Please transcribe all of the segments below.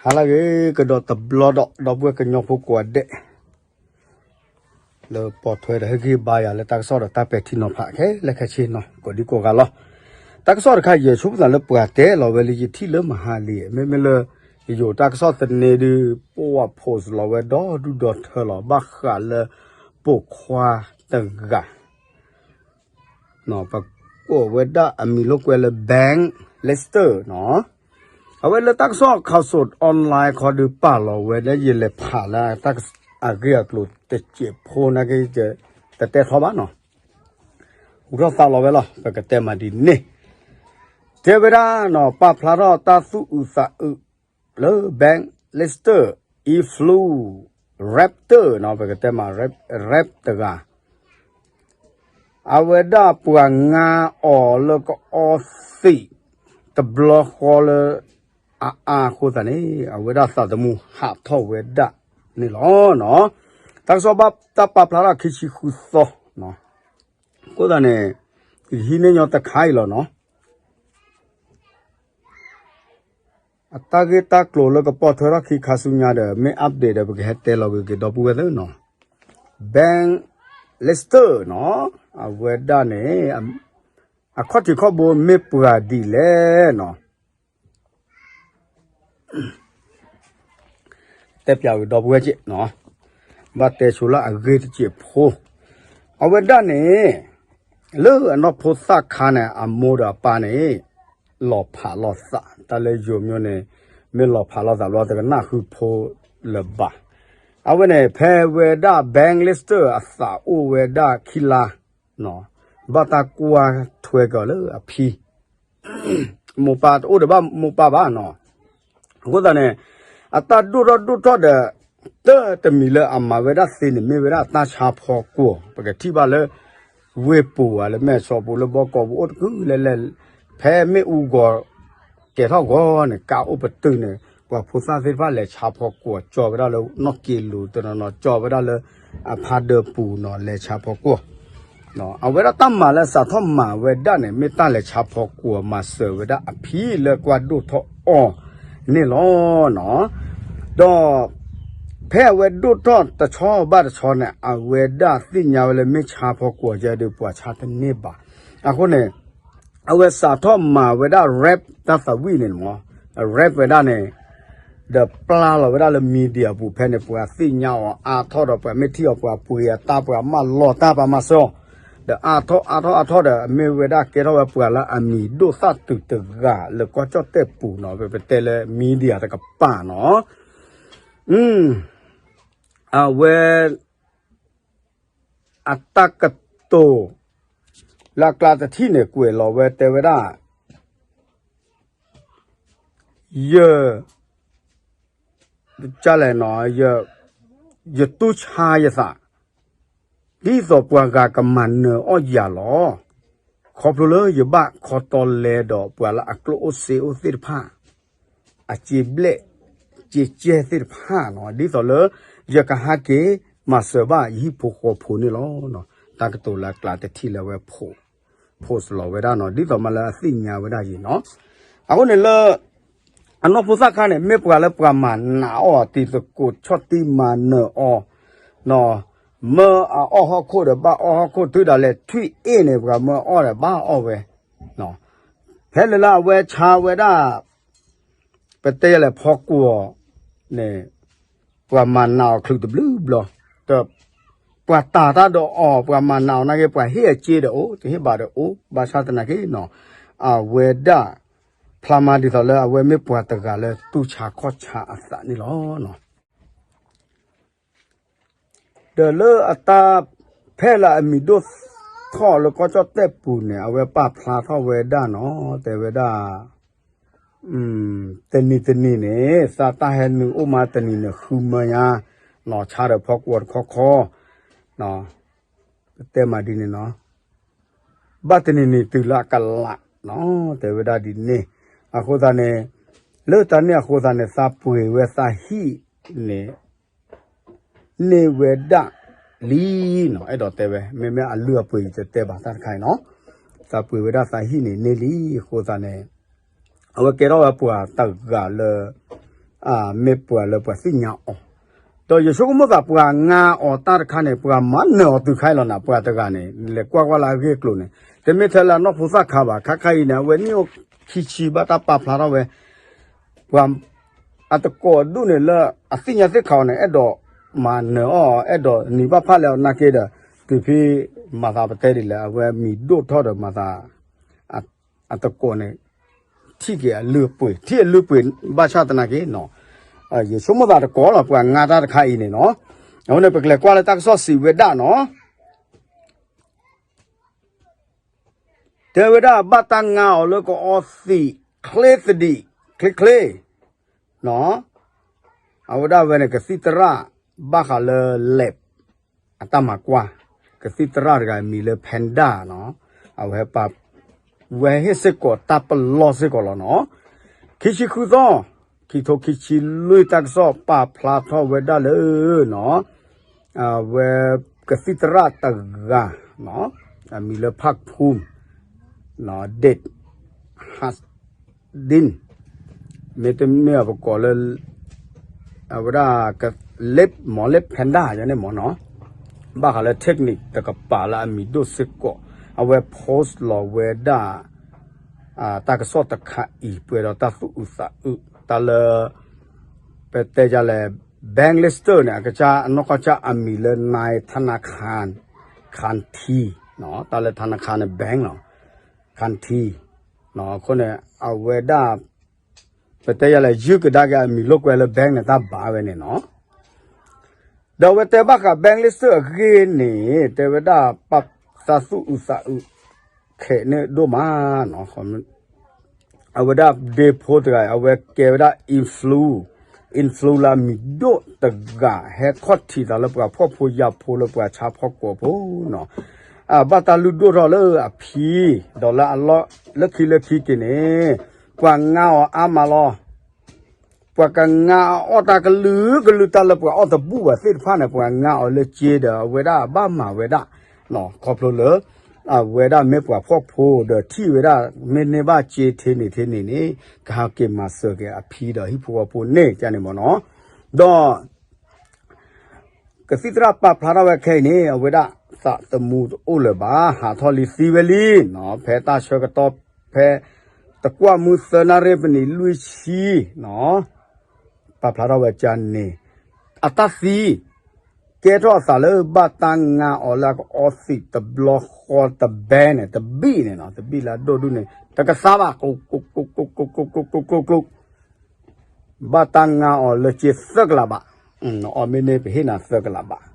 ဟါလၢအဂ့ၤ ကဒီးတဘျီဒီး ဒီပုၢ်ဝဲၢ်ကညီဖိကိးဂၤဒဲး လၢပိာ်ထွဲဒီးဟ့ၣ်ဂံၢ်ဘါယၤလၢတၢ်ကစီၣ်ဒီးတၢ်ပဲာ်ထံနီၤဖးခဲလၢာ်ခဲဆ့နီၤ ကိးဒံကိးဂၤလီၤ. တၢ်ကစီၣ်တခါ ယဆိကမိၣ်သးလၢပှၤတဲလီၤဝဲလၢယထံၣ်လၢမဟါလံ, မ့မ့ၢ်လၢ ယိၤတၢ်ကစီၣ်သန့ဒုး ပှၤ post လီၤဝဲဒီဒူၣ်ဒီထၢလီၤ ဘၣ်ဃးလၢ ပိာ်ခွါတဂၤ ပကိးဝဲဒၣ်အမံၤလိာ်ကွဲလၢ Bank Lester နီၤ. အဝဲလၢတၢ်ကစီၣ် Khaosod Online ခီဒုးပာ်လီၤဝဲလၢ ယလဲၤဖးလၢတၢ်အဂ့ၢ်အကျိၤတစဲးဖိနာ်က့ တတဲထီဘၣ်နီၤ. ဟူထီၣ်သါလီၤဝဲလီၤ ပကတဲမးဒ်န့ၣ် တဲဝဲဒၣ်နီၤ ပာ်ဖျါထီၣ်တၢ်သူၣ်အုးသးအုးလၢ Bank Lester Influ Raptor နီၤ ပကတဲမး Rap တဂၤ အဝဲဒၣ်ပှၤငါအီၤလၢကအီသံး တဘျီဃီလၢ အအါအဃိသတးန့ၣ် အဝဲဒၣ်သးသမူဟးထီၣ်ဝဲဒၣ်န့ၣ်လီၤ. တၢ်ကစီၣ်ဘၣ်တၢ်ပာ်ဖျါထီၣ်ခံဆံဃုသီ အဃိသတးန့ၣ် ယဟံးန့ၢ်ညီတခါအံၤလီၤနီၤ. အတၢ်ဂ့ၢ်တၢ်ကျိၤလၢကပိာ်ထွဲထီၣ်ခံခါဆူညါဒီး မ့ၢ် update ဒီး ပကဟဲတဲလီၤက့ၤဒီပုၢ်ဝဲၢ်သ့ၣ်နီၤ. Bank Lester နီၤ အဝဲဒၣ်န့ၣ် အခီၣ်ထံးခီၣ်ဘိမ့ၢ်ပှၤဒ်လဲၣ်နီၤ တဲပၠးဝံၤဒီပုၢ်ဝဲၢ်က့နီၤ ဘၣ်တဲဆိလၢအဂ့ၢ်တစဲးဖိ အဝဲဒၣ်န့ၣ် လၢအနီၢ်ဖိသၣ်ခါန့ၣ် အမိၢ်ဒီးအပၢ်န့ၣ် လီၤဖးလိာ်သး တၢ်လၢယိၤမၠိန့ၣ် မ့ၢ်လီၤဖးလိာ်သးဘျီ တကနၣ်ဃုဖိလၢၤဘၣ်. အဝဲန့ၣ် ဖဲဝဲဒၣ် Bank Lester အသးအိၣ်ဝဲဒၣ်ခံလါ ဘၣ်တၢ်ကွၢ်ထွဲက့ၤအီၤလၢအဖံ မိၢ်ပၢ်တအိၣ်ဒီးဘၣ်မိၢ်ပၢ်ဘၣ်နီၤ. အဃိသတးန့ၣ် အတၢ်ဒိၣ်ထီၣ်ဒိၣ်ထီၣ်ဒီး တၢ်တမံၤလၢအမၤဝဲဒၣ်သ့န့ၣ် မ့ၢ်ဝဲဒၣ်တၢ်ဆါဖီကွီၢ် ပကထံၣ်ဘၣ်လၢ ဝ့ၢ်ပူၤဧါ လၢမဲၢ်ဆီးပူၤ လၢဘီကီၢ်ပူၤအိၣ်တကုၢ်လဲၣ်လဲၣ် ဖဲမ့ၣ်အူဂီၤ ကဲၤထီၣ်ဂီၤန့ၣ် ကါအိၣ်ပတုာ်န့ၣ် ပှၤဖိသၣ်သ့ၣ်တဖၣ်လဲၤဆါဖီကွီၢ် ကၠီဝဲဒၣ်လၢနီၢ်က့လူၤတနီၤနီၤ ကၠီဝဲဒၣ်လၢ အဖါဒၢပူၤနီၤ လဲၤဆါဖီကွီၢ် အဝဲဒၣ်တၢ်မၤလၢစးထီၣ်မၤဝဲဒၣ်န့ၣ် မ့ၢ်တၢ်လဲၤဆါဖီကွီၢ်မၤစၢၤဝဲဒၣ်အဖံလၢကွၢ်ဒိၣ်ထီၣ်အီၤန့ၣ်လီၤ. ဒီး ဖဲအဝဲဒိၣ်ထီၣ်တဆီဘၣ်တဆီန့ၣ် အဝဲဒၣ်သ့ၣ်ညါဝဲလၢမ့ၢ်ဆါဖီကွီၢ်ကဲဒီးပှၤဆါတန့ၢ်ဘၣ်. အဃိန့ၣ် အဝဲစးထီၣ်မၤဝဲဒၣ် rap တၢ်သးဝံၣ်န့ၣ်မး rap ဝဲဒၣ်န့ၣ် ဒီးပျၢ်လီၤဝဲဒၣ်လၢ media ပူၤဖဲန့ၣ် ပှၤသ့ၣ်ညါအီၤအါထီၣ်ဒီး ပှၤမ့ၢ်ထံၣ်အီၤပှၤပှ့ၤအတၢ် ပှၤမၢလီၤတၢ် ပှၤမၤစၢၤအီၤ ဒီးအါထီၣ်အါထီၣ်အါထီၣ်ဒီး မ့ၢ်ဝဲဒၣ်ကဲထီၣ်ဝဲပှၤလၢအမံၤဒိၣ်သၣ်တုၤတဂၤလၢကီၢ်ကၠီၣ်တဲၣ်ပူၤနီၤ ပတဲလၢ media တကပၤနီၤ အဝဲ အတၢ်ကတိၤ လၢအကျါတထံၣ်န့ၣ် ကွဲးလီၤဝဲတဲဝဲဒၣ် ယ ကလဲၣ်နီၤ ယတူၢ်ဆါယသး ဒ်သိးပှၤဂၤကမၤနၢၤအီၣ်ယၤလီၤ. ခီဖျိလၢယဘၣ်ခီတီလဲဒီးပှၤလၢအကျိၣ်အိၣ်စ့အိၣ်သ့ၣ်တဖၣ် အစ့ဘျဲၣ် စ့ကဲသ့ၣ်တဖၣ်နီၤ ဒ်သိးလၢ ယကဟဲက့ၤမၤစၢၤဘၣ်ယဟံၣ်ဖိဃီဖိန့ၣ်လီၤ. တၢ်ကတိၤလၢအကျါတထံၣ်လၢအဝဲ post လီၤဝဲဒၣ်နီၤ ဒ်သိးမးလၢအသ့ၣ်ညါဝဲဒၣ်ယံၤနီၤ. အဃိန့ၣ်လၢ အနီၢ်ဖိသၣ်ခါန့ၣ် မ့ၢ်ပှၤလၢပှၤမၤနးအီၤ တံၤသကိးဆီၣ်တံၢ်မၤနၢၤအီၤ မၢအအီၣ်ဟီၣ်ခိၣ်ဒီးဘၣ်အီၣ်ဟီၣ်ခိၣ် တုၤဒၣ်လဲာ်ထွံၣ်အ့ၣ်န့ၣ် ပှၤမၢအီၣ်ဒီးဘၣ်အီၣ်ဝဲ ဖဲလၢလၢအဝဲဆါဝဲဒၣ် ပတဲယလဲၣ်ဖီကွီၢ်န့ၣ် ပှၤမၤနးအီၤချုးတဘျုးဘျီ ဒီးပှၤတၤတၢ်ဒီးအီၤ ပှၤမၤနးအီၤနာ်က့ ပှၤဟ့ၣ်အစ့ဒီးအိၣ် တဟ့ၣ်ဘၣ်ဒီးအိၣ် ဘၣ်ဆၣ်သနာ်က့နီၤ အဝဲဒၣ် ဖျါမးဒ်သိးလၢအဝဲမ့ၢ်ပှၤတဂၤလၢတူၢ်ဆါခီၣ်ဆါအသးန့ၣ်လီၤ. ဒီးလၢအတၢ်ဖဲလၢအမံၤဒိၣ်ထီၣ်လၢကီၢ်ကၠီၣ်တဲၣ်ပူၤန့ၣ် အဝဲပာ်ဖျါထီၣ်ဝဲဒၣ်နီၤ တဲဝဲဒၣ် တနံၤတနံၤန့ၣ် သးတၢ်ဟဲနုာ်အိၣ်မးတနံၤန့ၣ် ဃုမၢညါ နီၤ ဆါဒီးဖီကွီၢ်တခီခီ ပတဲမးဒ်န့ၣ်နီၤ ဘၣ်တနံၤနံၤတုၤလၢအကလးနီၤ တဲဝဲဒၣ်ဒ်န့ၣ် အဃိသတးန့ၣ် လၢတၢ်န့ၣ်အဃိသတးန့ၣ် သးပှ့ၤဝဲသးဟံၣ်န့ၣ် န့ၢ်ဝဲဒၣ်လံနီၤ အဲၣ်ဒိးတဲဝဲ မ့မ့ၢ်အလုၢ်အပှ့ၤယတတဲဘၣ်တၢ်တခါအံၤနီၤ သးပှ့ၤဝဲဒၣ်သးဟံၣ်န့ၣ်န့ၢ်လံ အဃိသတးန့ၣ် အဝဲကဲထီၣ်ဝဲပှၤတဂၤလၢ မ့ၢ်ပှၤလၢပှၤသ့ၣ်ညါအီၤ, ဒီးယဆိကမိၣ်သးပှၤငါအီၤတၢ်တခါန့ၣ် ပှၤမၤနၢၤအီၤတုၤခဲအံၤလီၤနၤ ပှၤတဂၤန့ၣ် လဲၤကွၢ်ကွၢ်လၢအဂ့ၢ်အကျိၤန့ၣ် တမ့ၢ်ထဲလၢအနီၢ်ဖိသၣ်ခါဘၣ် ခါခါအံၤန့ၣ် အဝဲနံၣ်အိၣ်ခံဆံဘၣ်တၢ်ပာ်ဖျါထီၣ်ဝဲ ပှၤ အတကိးဒူၣ်န့ၣ်လၢအသ့ၣ်ညါသ့ၣ်ခါအီၤန့ၣ် အဲၣ်ဒိးမၤနၢၤအီၤ အဲၣ်ဒိးနံၤဘၣ်ဖၣ်လၢအနာ်က့ဒီး တုၤဖဲမၤသးပတဲဒ်လဲၣ် အဝဲမံၤဒိၣ်ထီၣ်ဒီးမၤသး အတကိးန့ၣ် ထံၣ်က့ၤအလုၢ်အပှ့ၤ ထံၣ်အလုၢ်အပှ့ၤ ဘၣ်ဆၣ်သနာ်က့နီၤ ယဆိကမိၣ်သးတကိးလီၤ ပှၤငါတၢ်တခါအံၤန့ၣ်နီၤ အဃိန့ၣ် ပကလဲၤကွၢ်လၢတၢ်ကစီၣ်စံးဝဲဒၣ်နီၤ တဲဝဲဒၣ်ဘၣ်တၢ်ငါအီၤလၢကအီသံး ချ့သဒံး ချ့ချ့ နီၤ အဝဲဒၣ်ဝဲန့ၣ် ကသံၣ်သရၣ် ဘၣ်ဃးလၢ lab အတၢ်မၤကွၢ် ကသံၣ်သရၣ်တဂၤမံၤလၢ Panda နီၤ အဝဲပာ် ဝဲဟ့ၣ်စ့ၢ်ကီးတၢ်ပလီၢ်စ့ၢ်ကီးလီၤနီၤ ခံဆံဃုသီ ခံထိခံဆံလွံၢ်တၢ်ကစီၣ်ပာ်ဖျါထီၣ်ဝဲဒၣ်လၢနီၤ အဝဲကသံၣ်သရၣ်တဂၤ အမံၤလၢ ဖၣ်ဖူ ဒ့း ဟးဒ့ၣ် မ့တမ့ၢ်အပကိးလၢ အဝဲဒၣ် လ့ၣ်မီၤလ့ၣ် Panda ယၤန့ၣ်မ့ၢ်နီၤ ဘၣ်ဃးလၢ technique တကပၤလၢအမံၤဒိၣ်စ့ၢ်ကီး အဝဲ post လီၤဝဲဒၣ် တၢ်ကစီၣ်တခါအံၤ ပှဲၤဒီးတၢ်သူၣ်အုးသးအုး တၢ်လၢ ပတဲယၤလဲၣ် bank lister န့ၣ် အကစၢ်အနီၢ်ကီၢ်စၢ်အမံၤလၢ နၢၤ ထနခါ ခၣ်ထံ တၢ်လၢ ထနခါ န့ၣ် bank လီၤ ခၣ်ထံ အဃိန့ၣ် အဝဲဒၣ် ပတဲယၤလဲၣ် ယုၢ်ကဒါက့ၤအမံၤလိာ်ကွဲလၢ bank န့ၣ် တၢ်ဘၣ်ဝဲန့ၣ်နီၤ ဒီးအဝဲတဲဘၣ်ဃး bank lister အဂ့ၢ်န့ၣ် တဲဝဲဒၣ်ပာ်သးသူၣ်အုးသးအုး ခဲန့ၣ်ဒိၣ်မးနီၤ အဝဲဒၣ်ဒ့ဖိတဂၤ အဝဲကဲဝဲဒၣ် influ influ လၢအမံၤဒိၣ်တဂၤ ဟဲခီၣ်ထံးသးလၢပှၤဖှီၣ်ဖိယာ်ဖိလၢပှၤဆါဖီၣ်ကိာ်ဖိနီၤ အဘၣ်တၢ်လုၢ်ဒိၣ်ထီၣ်လၢအဖံ ဒီးလၢအလီၢ်လၢခံလၢခံက့ၤန့ၣ် ပှၤငါအီၤအါမးလီၤ ပှၤကငါအီၣ်တၢ်ကလုာ်ကလုာ် တၢ်လၢပှၤအီၣ်တဘူၣ်ဘၣ်သ့ၣ်တဖၣ်န့ၣ် ပှၤငါအီၤလၢစ့ဒီး အဝဲဒၣ်ဘၣ်မၤဝဲဒၣ် ခီဖျိလၢ အဝဲဒၣ်မ့ၢ်ပှၤဖှီၣ်ဖိဒီးထံၣ်ဝဲဒၣ် မ့ၢ်န့ၢ်ဘၣ်စ့ထဲန့ၣ်ထဲန့ၣ်န့ၣ် ကဟးက့ၤမၤစၢၤက့ၤအဖံဒီးဟံၣ်ဖိဃီဖိန့ၣ် ကန့ၣ်မ့ၢ်နီၤ ဒီး ကသံၣ်သရၣ်ပာ်ဖျါထီၣ်ဝဲခဲအံၤန့ၣ် အဝဲဒၣ်သးသမူတအိၣ်လၢၤဘၣ် ဟးထီၣ်လံသံဝဲလံနီၤ ဖဲတၢ်ဆၢကတီၢ် ဖဲတကွၢ်မုၢ်သၢနၣ်ရံၣ်ပနံးလွံၢ်ဆံနီၤ ပာ်ဖျါထီၣ်ဝဲကန့ၣ် အတၢ်သံ ကဲထီၣ်အသးလၢဘၣ်တၢ်ငါအီၤလၢအကအီသံးတဘျီဃီတဘဲန့ၣ် တဘံၣ်န့ၣ်နီၤ တဘံၣ်လၢအဒိၣ်ဒူၣ်န့ၣ် တကသါဘၣ် ကျိ ကျိ ကျိ ကျိ ကျိ ကျိ ကျိ ကျိ ဘၣ်တၢ်ငါအီၤလၢက့သၢကလးဘး, နအီၣ်မ့ၢ်န့ၢ်ပဟ့ၣ်နၤသၢကလးဘး,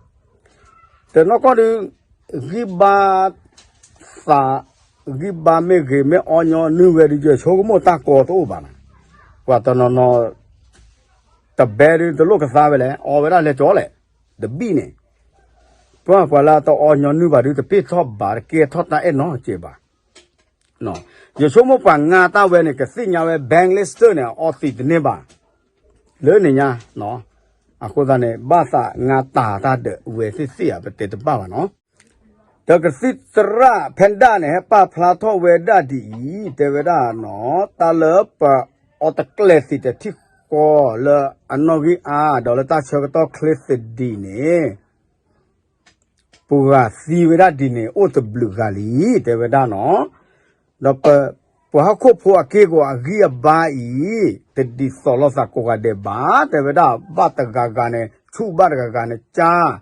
တနီၢ်ကီၢ်ဒုး ဂံၢ်ဘါသး, ဂံၢ်ဘါမ့ၢ်ဂ့ၤမ့ၢ်အီညီနုၢ်ဝဲဒုး ယဆိကမိၣ်တၢ်ကီတအိၣ်ဘၣ်နၤ, ပှၤတနီၤနီၤ တဘဲဒုးတလိၣ်ကသါဝဲလဲၣ်, အီဝဲဒၣ်လဲၤကၠီလဲၣ်, တဘံၣ်န့ၣ်, ပှၤပှၤလၢတအီညီနုၢ်ဘၣ်ဒုး တပ့ၢ်ထီၣ်ဘၣ် တကဲထီၣ်တၢ်အဲၣ်နီတစဲးဘၣ် ယဆိကမိၣ်ပှၤငါတၢ်ဝဲန့ၣ် ကသ့ၣ်ညါဝဲ bank lister န့ၣ် အီသံးတန့ၢ်ဘၣ်, လၢန့ၣ်ညါ, အဃိသတးန့ၣ် ဘၣ်သးငါတၢ်တၢ်ဒၢးဝဲသ့ၣ်သ့ၣ်ဧါ ပတဲတဘၣ်ဘၣ်နီၤ, ဒီးကသံၣ်သရၣ် Panda န့ၣ် ဟဲပာ်ဖျါထီၣ်ဝဲဒၣ်ဒ်အံၤ တဲဝဲဒၣ်နီၤ တၢ်လၢပအီတကျဲၤသံးတထံၣ်ဃီလၢအနီၣ်ဂံၢ်အါ ဒီးလၢတၢ်ဆၢကတီၢ်ချ့သဒံးန့ၣ် ပှၤသံဝဲဒၣ်ဒ်န့ၣ် အိၣ်တဘျုးဂၤလံ တဲဝဲဒၣ်နီၤ, ဒီးပ ပှၤဟီၣ်ခိၣ်ဖိအက့ၢ်အဂီၤအဂံၢ်အဘါအံၤ တဒ်သိးလိာ်သးကိးဂၤဒဲးဘၣ် တဲဝဲဒၣ် ဘၣ်တဂၤဂၤန့ၣ် ဆူၣ်ဘၣ်တဂၤဂၤန့ၣ် ကၢ်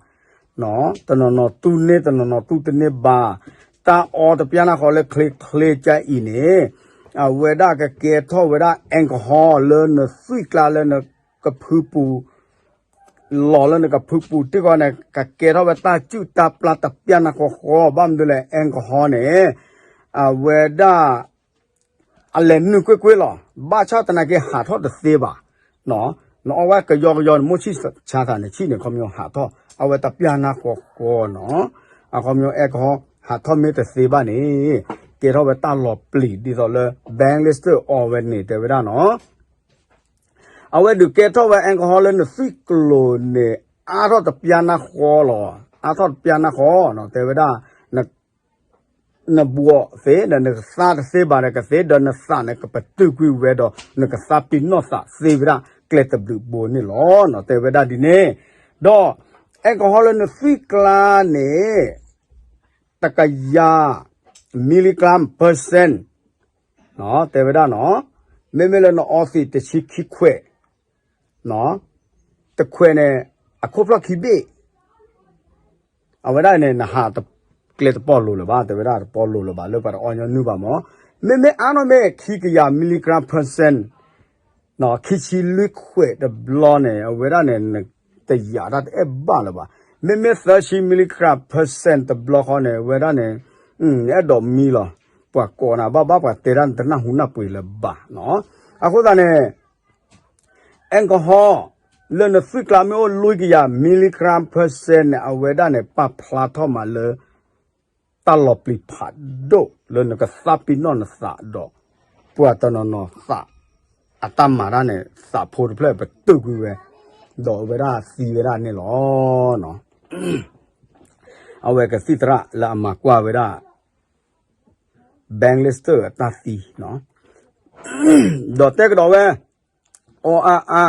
တနီၤနီၤတူၢ်န့ၢ် တနီၤနီၤတူၢ်တန့ၢ်ဘၣ်, တၢ်အီတပျၢ်နၢ်ဃီလၢချ့ချ့ကၢ်အံၤန့ၣ် အဝဲဒၣ်ကကဲထီၣ်ဝဲဒၣ် alcohol လၢနသွံၣ်ကျါလၢနကဖုပူၤ လီၤလၢနကဖုပူၤတံၢ်ဃီန့ၣ် ကကဲထီၣ်ဝဲတၢ်စုၣ်တၢ်ပျၢ်တပျၢ်နၢ်ဃီဃီ ဘၣ်မနုၤလဲၣ် alcohol န့ၣ် အဝဲဒၣ် အလဲၤနုာ်ကွ့ၢ်ကွ့ၢ်လီၤ, ဘၣ်ဆၣ်သနာ်က့ဟးထီၣ်တသ့ဘၣ်, နအီဝဲကယီကယီန့ၣ် မိၢ်ဆံၣ်ဆါသးန့ၣ် ဆံၣ်န့ၣ် ခီပညီဟးထီၣ် အဝဲတပျၢ်နၢ်ဃီဃီနီၤ, အခီပညီ alcohol ဟးထီၣ်မ့ၢ်တသ့ဘၣ်န့ၣ် ကဲထီၣ်ဝဲတၢ်လီၤပျံၤဒ်သိးလၢ bank lister အီဝဲန့ၣ် တဲဝဲဒၣ်နီၤ အဝဲဒုးကဲထီၣ်ဝဲ alcohol လၢနသွံၣ်ကျိၤန့ၣ် အါထီၣ်တပျၢ်နၢ်ဃီလီၤ, အါထီၣ်တပျၢ်နၢ်ဃီနီၤ တဲဝဲဒၣ် နဘှီးသ့ ဒီးနကသါတသ့ဘၣ်ဒီးကသ့ ဒီးနသးန့ၣ်ကပတုာ်ကွံာ်ဝဲဒီး နကသါပ့ၤနီၣ်သးသ့ဝဲဒၣ် ကျဲတဘျုးဘိန့ၣ်လီၤ. တဲဝဲဒၣ်ဒ်န့ၣ်, ဒီး alcohol လၢနသွံၣ်ကျါန့ၣ် တကယၤ milligram percent တဲဝဲဒၣ်နီၤ, မ့မ့ၢ်လၢနအီသံးတဆံခံခွဲး, တခွဲးန့ၣ် အခိၣ်ဖျီၣ်ခံဘ့ၣ် အဝဲဒၣ်န့ၣ် နဟးကျဲတပီၢ်လိၤလၢၤဘၣ်, တဲဝဲဒၣ်တပီၢ်လိၤလၢၤဘၣ် လၢပှၤတအီညီနုၢ်ဘၣ်မၢ်. မ့မ့ၢ်အါနီၢ်မ့ၢ်ခံကယၤ milligram percent ခံဆံလွံၢ်ခွဲးတဘျီန့ၣ် အဝဲဒၣ်န့ၣ် နတယာ်တၢ်တအဲၣ်ဘၣ်လၢၤဘၣ်. မ့မ့ၢ်သၢဆံ milligram percent တဘျီဃီန့ၣ် အဝဲဒၣ်န့ၣ် နအဲၣ်ဒိးမံလီၤ. ပှၤကိးနၤဘၣ်ဘၣ် ပှၤတဲဒၣ်နတနၢ်ဟူနၢ်ပှ့ၤလၢၤဘၣ်နီၤ. အဃိသတးန့ၣ် alcohol လၢနသွံၣ်ကျါမ့ၢ်အိၣ်လွံၢ်ကယၤ milligram percent န့ၣ် အဝဲဒၣ်န့ၣ် ပာ်ဖျါထီၣ်မးလၢ တၢ်လီၤပျံၤဖးဒိၣ်လၢနကသးပ့ၤနီၣ်နသးဒီး ပှၤတနီၤနီၤသး အတၢ်မၤတၢ်န့ၣ် သးဖိတဖျၢၣ်ပတုာ်ကွံာ်ဝဲ ဒီးအဝဲဒၣ်သံဝဲဒၣ်န့ၣ်လီၤ. အဝဲကသံၣ်သရၣ်လၢအမၤကွၢ်ဝဲဒၣ် Bank Lister အတၢ်သံ ဒီးတဲကဒီးဝဲ အီအါအါ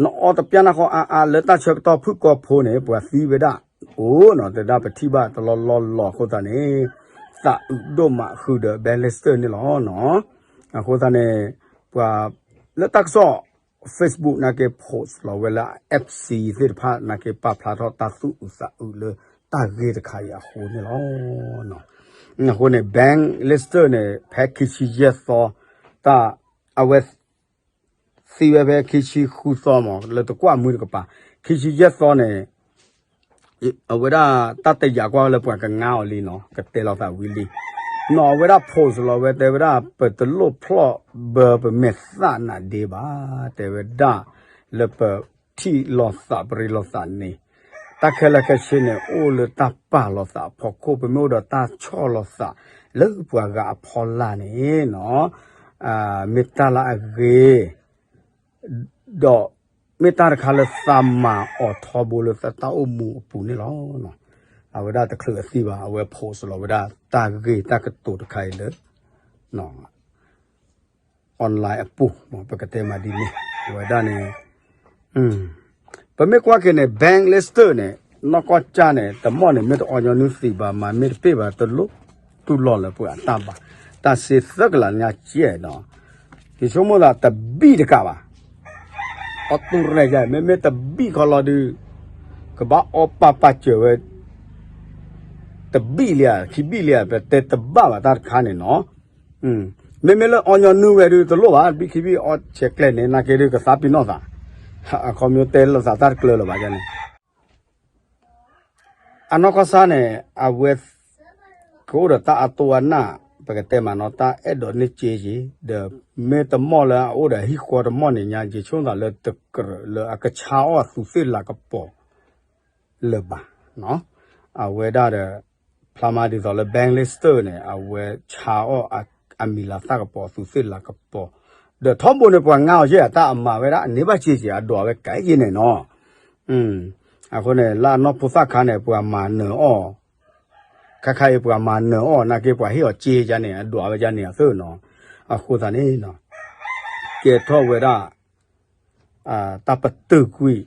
နအီတပျၢ်နၢ်ဃီအါအါ လၢတၢ်ဆၢကတီၢ်ဖုၣ်ကိာ်ဖိန့ၣ် ပှၤသံဝဲဒၣ်အိၣ်နီၤ တဲဒၣ်ပထံၣ်ဘၣ်တလီၢ်လီၢ်လီၢ်အဃိသတးန့ၣ် သးအုးဒိၣ်မးဃုာ်ဒီး Bank Lister န့ၣ်လီၤ. အဃိသတးန့ၣ် ပှၤလၢတၢ်ကစီၣ် Facebook နာ်က့ post လီၤဝဲလၢ FC သ့ၣ်တဖၣ်နာ်က့ ပာ်ဖျါထီၣ်တၢ်သူၣ်အုးသးအုးလၢတၢ်ဂ့ၢ်တခါအံၤအဃိန့ၣ်လီၤ. အဃိန့ၣ် Bank Lister န့ၣ် ဖဲခံဆံယဲၢ်သီ တၢ် အဝဲ သံဝဲဖဲခံဆံဃုသီမး လၢတကွၢ်မုၢ်တကပၤ ခံဆံယဲၢ်သီန့ၣ် အဝဲဒၣ်တၢ်တယာ်ကွၢ်လၢပှၤကငါအီၤလံနီၤ ကတဲလီၤသးဝံၤလံနီၤ အဝဲဒၣ် post လီၤဝဲတဲဝဲဒၣ် ပတလိၣ်ဖျီၣ်ဘၢပမဲာ်သၣ်နးဒ့ဘၣ် တဲဝဲဒၣ် လၢပထံၣ်လိာ်သးပရ့လိာ်သးန့ၣ် တၢ်ခဲလၢာ်ခဲဆ့န့ၣ် အိၣ်လၢတၢ်ပာ်လိာ်သးအဖီခိၣ် ပမ့ၢ်အိၣ်ဒီးတၢ်ဆီၣ်လိာ်သး လၢပှၤဂၤအဖီလာ်န့ၣ်နီၤ မ့ၢ်တၢ်လၢအဂ့ၤ ဒီးမ့ၢ်တၢ်တခါလၢသးမၤအီၤထီဘိလၢ တၢ်အိၣ်မူအပူၤန့ၣ်လီၤ. အဝဲဒၣ်တချုးအသံဘၣ် အဝဲ post လီၤဝဲဒၣ် တၢ်ဂ့ၢ်တၢ်ကတိၤတခါအံၤလၢ online အပူၤ ပကတဲမးဒ်န့ၣ် အဝဲဒၣ်န့ၣ် ပမ့ၢ်ကွၢ်က့ၤန့ၣ် Bank Lister န့ၣ် နီၢ်ကီၢ်ကၢ်န့ၣ် တမီၢ်န့ၣ် မ့ၢ်တအီညီနုၢ်သံးဘၣ် မၤမ့ၢ်တပ့ၢ်ဘၣ် တလိၣ်တူၢ်လိာ်လၢပှၤအတၢ်ဘၣ် တၢ်စ့သၢကလးညါကဲနီၤ ယဆိကမိၣ်သးတဘံၣ်တကးဘၣ် အီတူၢ်ရဲၣ်ယါ မ့မ့ၢ်တဘံၣ်ခီလီၤဒုး ကဘၣ်အီပာ်ပာ်စၢၤဝဲ တဘံၣ်လံဧါ ခံဘံၣ်လံဧါ ပတဲတဘၣ်ဘၣ်တၢ်တခါန့ၣ်နီၤ မ့မ့ၢ်လၢအီညီနုၢ်ဝဲဒုးတလိၣ်ဘၣ် တဘံၣ်ခံဘံၣ်အီဆဲးကျဲန့ၣ် နာ်က့ဒုးကသးပ့ၤနီၣ်သး အခီပညီတဲလိာ်သးတၢ်တကျၢၤလၢၤဘၣ်န့ၣ် အနီၢ်ကီၢ်ဆၣ်န့ၣ် အဝဲ ကအိၣ်ဒီးတၢ်အတိအနၢ် ပကတဲမးနီၤ တၢ်အဲၣ်ဒိးန့ၢ်စ့ယံၤ ဒီးမ့ၢ်တမီၢ်လၢအအိၣ်ဒီးဟံၣ်ဃီတမီၢ်န့ၣ်ညါ ယဆိကမိၣ်သးလၢတကြၢးလၢအကဆါအီၣ်သူးသ့ၣ်လၤကပီၤ လၢၤဘၣ်နီၤ အဝဲဒၣ်ဒီး ဖျါမးဒ်သိးလၢ Bank Lister န့ၣ် အဝဲဆါအီၣ်အမံၤလၤသၣ်ကပီၤ သူးသ့ၣ်လၤကပီၤ ဒီးထီဘိန့ၣ် ပှၤငါအီၤယဲၢ် တၢ်အမၤဝဲဒၣ် အန့ၢ်ဘၣ်စ့စ့ အဒွးဝဲကဲယံၤန့ၣ်နီၤ အဃိန့ၣ် လၢအနီၢ်ဖိသၣ်ခါန့ၣ် ပှၤမၤနၢၤအီၣ် ခါခါအံၤပှၤမၤနၢၤအီၣ် နာ်က့ ပှၤဟ့ၣ်အီၤစ့ယါန့ၣ် အဒွးဝဲယါန့ၣ်အသၢနီၤ အဃိသတးန့ၣ် ကဲထီၣ်ဝဲဒၣ် တၢ်ပတုာ်ကွံာ်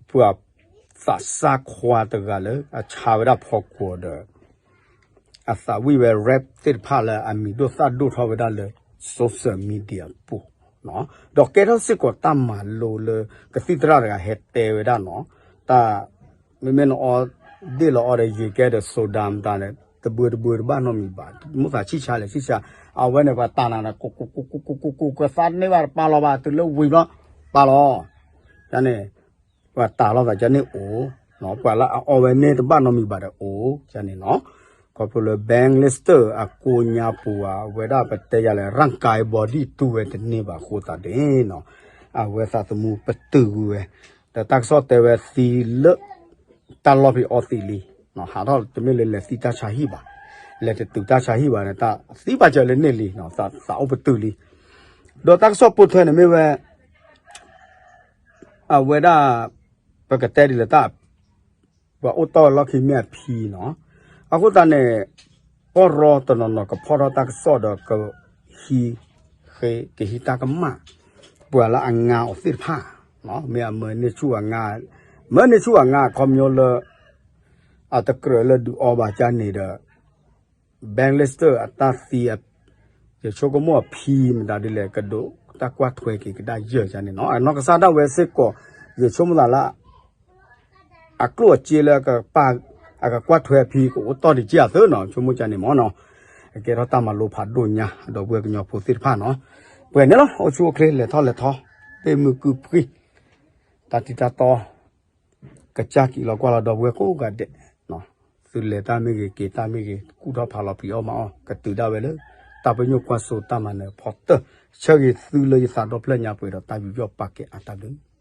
ပှၤသးစၢ်ခွါတဂၤလၢ အဆါဝဲဒၣ်ဖီကွီၤဒီး အသးဝံၣ်ဝဲ rap သ့ၣ်တဖၣ်လၢအမံၤဒိၣ်သၣ်ဒိၣ်ထီၣ်ဝဲဒၣ်လၢ social media ပူၤ ဒီးကဲထီၣ်စ့ၢ်ကီးတၢ်မၤလိလၢ ကသံၣ်သရၣ်တဂၤဟဲတဲဝဲဒၣ်နီၤ တၢ် မ့မ့ၢ်နအီဒ့ၣ်လီၤအီဒီးယံာ်ကဲဒီး soda မတၤန့ၣ် တဘှ့တဘှ့တဘၣ်နီတမံၤဘၣ် မ့ၢ်သးဆံၣ်ဆါလဲၣ်ဆံၣ်ဆါ အဝဲန့ၣ် ပှၤတၢ်နၤန့ၣ် ကိးကိးကိးကိးကိးကိး ကသါန့ၢ်ဘၣ်တပာ်လီၤဘၣ် တုၤလၢဝံၤဘျီ ပာ်လီၤ ယန့ၣ် ပှၤတၢ်လီၤသးယန့ၣ်အိၣ် ပှၤလၢအအီဝဲန့ၢ်တဘၣ်နီတမံၤဘၣ်ဒီးအိၣ် ယန့ၣ်နီၤ ခီဖျိလၢ Bank Lister အကိးညါပူၤ အဝဲဒၣ်ပတဲယၤလဲၣ် ရၣ်ကါ body တူၢ်ဝဲတန့ၢ်ဘၣ်အဃိသတးန့ၣ်နီၤ အဝဲသးသမူပတုာ်ကွံာ်ဝဲ ဒီးတၢ်ကစီၣ်တဲဝဲသံလၢ တၢ်လီၢ်ဖံးအီသံးလံ ဟးထီၣ်တမ့ၢ်လၢလဲၤသံတၢ်ဆါဟံၣ်ဘၣ် လဲၤတတုာ်တၢ်ဆါဟံၣ်ဘၣ်န့ၣ် တၢ်သံပာ်စၢၤလၢန့ၣ်လံ သးအိၣ်ပတုာ်လံ ဒီးတၢ်ကစီၣ်ပိာ်ထွဲန့ၣ်မ့ၢ်ဝဲ အဝဲဒၣ် ပကတဲဒ်လဲၣ်တၢ် ပှၤအိၣ်တီၢ်ဝဲလီၢ်ခံမ့ၢ်အဖံနီၤ အဃိသတးန့ၣ် ပီၢ်ရီတနီၤနီၤကဖီၣ်ထီၣ်တၢ်ကစီၣ်ဒီးကဟံး ဃ့ ကဟံးတၢ်ကမၣ် ပှၤလၢအငါအီၤသ့ၣ်တဖၣ်, မ့ၢ်အမၢန့ၢ်ဆူၣ်အငါ, မၢန့ၢ်ဆူၣ်အငါအခီပညီလၢ အတကြၢးလၢဒုးအီဘၣ်ကန့ၣ်ဒီး Bannister အတၢ်သံ ယဆိကမိၣ်အဖံမတၤဒ်လဲၣ် ကဒိးတၢ်ကွၢ်ထွဲက့ၤကဒါယၢၢ်ကန့ၣ်နီၤ. အနီၢ်ကစၢ်ဒၣ်ဝဲစ့ၢ်ကီး ယဆိကမိၣ်သးလၢ အကျိၣ်အစ့လၢ အကကွၢ်ထွဲအဖံကအိၣ်တီၢ်ဒံးက့ၢ်အသၢနီၤ, ဆိကမိၣ်ကန့ၣ်မ့ၢ်နီၤ. အကဲထီၣ်တၢ်မၤလိဖးဒိၣ်ညါ ဒီပုၢ်ဝဲၢ်ကညီဖိသ့ၣ်တဖၣ်နီၤ. ပှဲၤန့ၣ်လီၤ အိၣ်ဆူၣ်အိၣ်ချ့ လဲၤထီၣ်လဲၤထီ သ့ၣ်မုၢ်ကုၢ်ပှံၤ တၢ်တံၤတၢ်တီ ကစၢ်ကံးလီၤကွၢ်လီၤ ဒီပုၢ်ဝဲၢ်ကိးဂၤဒဲး, သုလဲၤတၢ်မ့ၢ်ဂ့ၤ က့ၤတၢ်မ့ၢ်ဂ့ၤ ကူၣ်ထီၣ်ဖးလီၤပျံၤအီၣ်မၤအီၣ် ကတုၤဒၣ်ဝဲလၢ တၢ်ပညိၣ်ကွၢ်စိတၢ်မၤနၢၤဖီတၢၢ်, ဆၢဂ့ၤသုလၢယသးဒီဖျၢၣ်ညါပှဲၤဒီး တၢ်ယူးယီၣ်ပာ်ကဲအါတၢ်ဘျုး